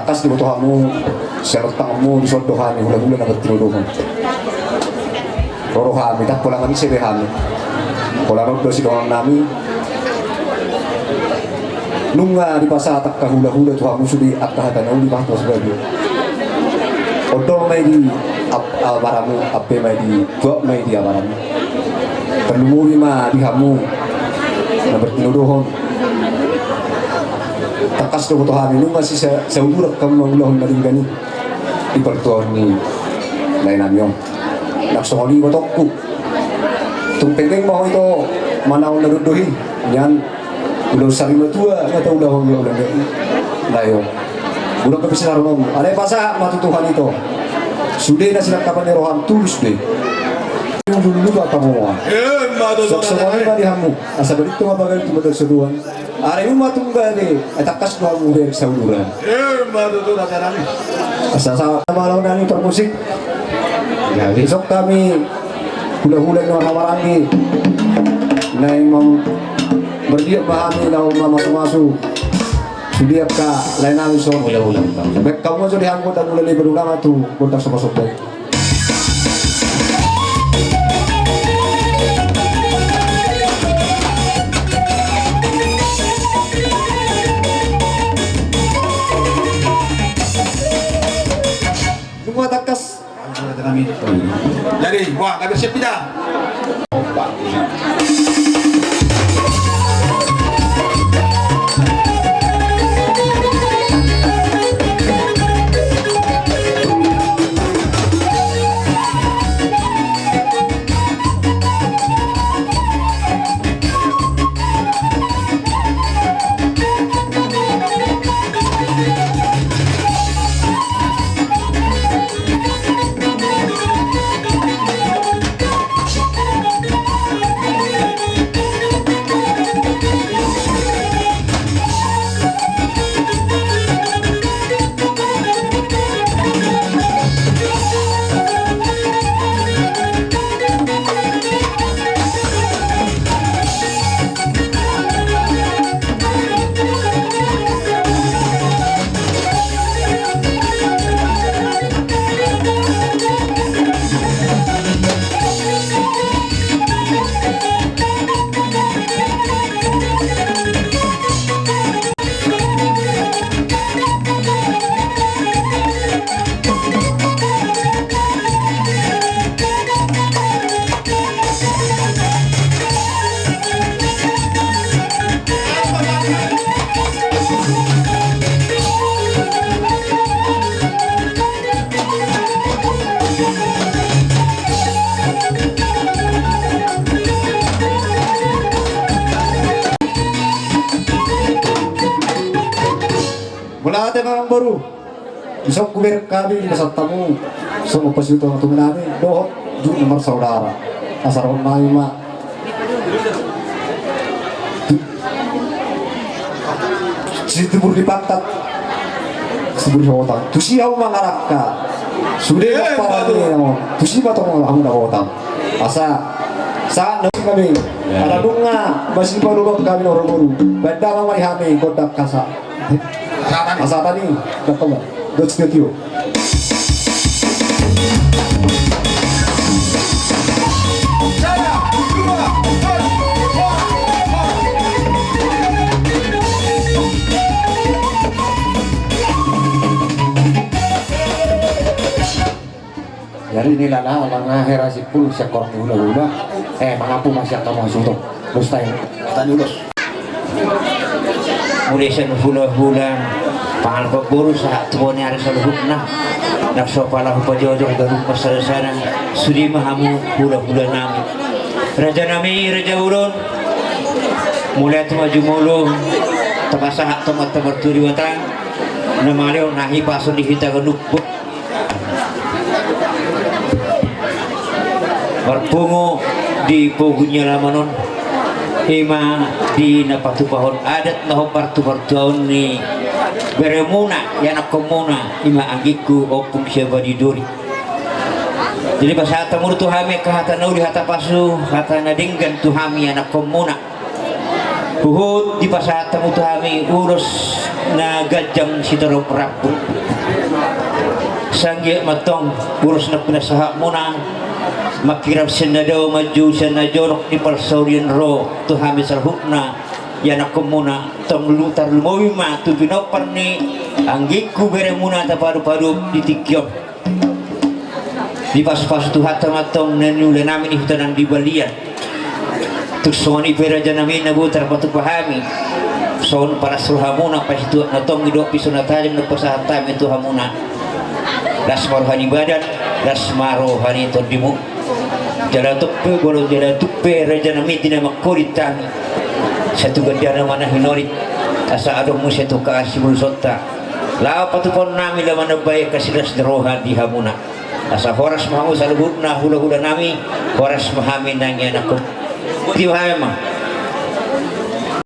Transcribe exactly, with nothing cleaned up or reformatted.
Tangkas diboto hamu, sian tanganmu dison do hami hulahula na martinodohon. Ro do hami, ndang pola manise be hami. Pola ro do sidongan nami. Nunga dipasahat angka hulahula tu hamu sude angka hata na uli, pasahat ma sude. Ondol ma i di ap-, abaramu, ampe ma i di tuak, ma i di abaramu. Tarlumobi ma di hamu na martinodohon. Tangkas do boto hami, nunga si sa-, sauduran hamu mangulahon na denggan i di partuaon ni lae nami on. Nang songon i botongku. Tung penggeng ma ho ito manaon na dohot i. Nian ulaon sari matua ma taulahon ulaon ni lae on. Molo gabe sinaronon, alai pasahat ma tu Tuhan ito. Sude na sinangkapan ni roham tulus do i. Ujung lupa pangomoan. Emma tutu. Sok songon i ma di hamu. Asa badinto ma bagas tu bagas saduan. Ari uma tunggal i, eh, tangkas do hamu hubereng sauduran. Emma tutu, raja nami. Asa sa-, sama lawan nami parmusik. Jadi, dison hami hulahula ni marhahamaranggi. Naeng mam-, mardiat ma hami laho mamasumasu. Sude angka lae nami dison. Hulahula. Baen hamu ma jo di hamu gondang, mulai leleng, baen hamu ma tu gondang somba-somba i. Nunga tangkas. Jadi, wah, gabe siap kita. Mauliate ma amangboru. Dison hubereng hami di pasahat hamu songon hasiuton tu nami dohot jut na marsaudara. Asa rohannami ma situbur di pantat, situbur di hotang. Tusi hamu mangarangka. Sude ma parani on. Tusi ma tong hamu na hotang. Asa sahat na hami. Ala nunga masipaluhon hami na hurang boru. Baen damang ma di hami gondang hasa. Asa tadi, datang, datang, datang. Jadi nilala, ala nga hera sipul sian horong ni hulahula. Eh, mangapu ma sian hamu hasuhuton. Terus tayo. Tani ulos. Mulai sian hulahula, pangalangkap boru sahat tu boni ari saluhutna. Nang so pala hupajojok ganup marsadasada, sude ma hamu hulahula nami. Raja nami, raja ulaon. Mauliate ma jumolo, tapasahat tu Amanta Martua Debata. Na malehon hahipason di hita ganup. Marpungu di pogu ni alaman on, ima di na patupahon adat na hombar tu partuaon ni beremuna, ianakkonmuna, ima anggingku Ompung Siabadi Doli. Jadi pasahat hamu tu hami angka hata na uli, hata pasu, hata na denggan tu hami ianakkonmuna. Huhut dipasahat hamu tu hami ulos Na ganjang sitorop rambu. Sanggiat ma antong ulos na pinasahatmuna, mangkirap sian na dao, manjou sian na jonok, di parsaulian ro tu hami saluhutna ianakkonmuna. Tong lu tarlumobi ma tu pinompar ni anggingku beremuna Tapadup-adup di tingki on. Dipasu-pasu Tuhanta ma antong na niula nami di huta nang di balian. Tung songon i pe raja nami na boi tarpatupa hami, songon palas rohamuna, pasituak na tonggi dohot piso na tajam na pasahat hami tu hamuna. Las ma roha ni badan, las ma roha ni tondimu. Jala tung pe, molo jala tung pe raja nami di na mangholit hami, sai tu gandana ma na hinorit, asa adong muse tu haasibulusonta. Laho patupaon nami laho manambai angka silas ni roha di hamuna, asa horas ma hamu saluhutna hula-hula nami, horas ma hami nang ianakkon. Botima hami ma.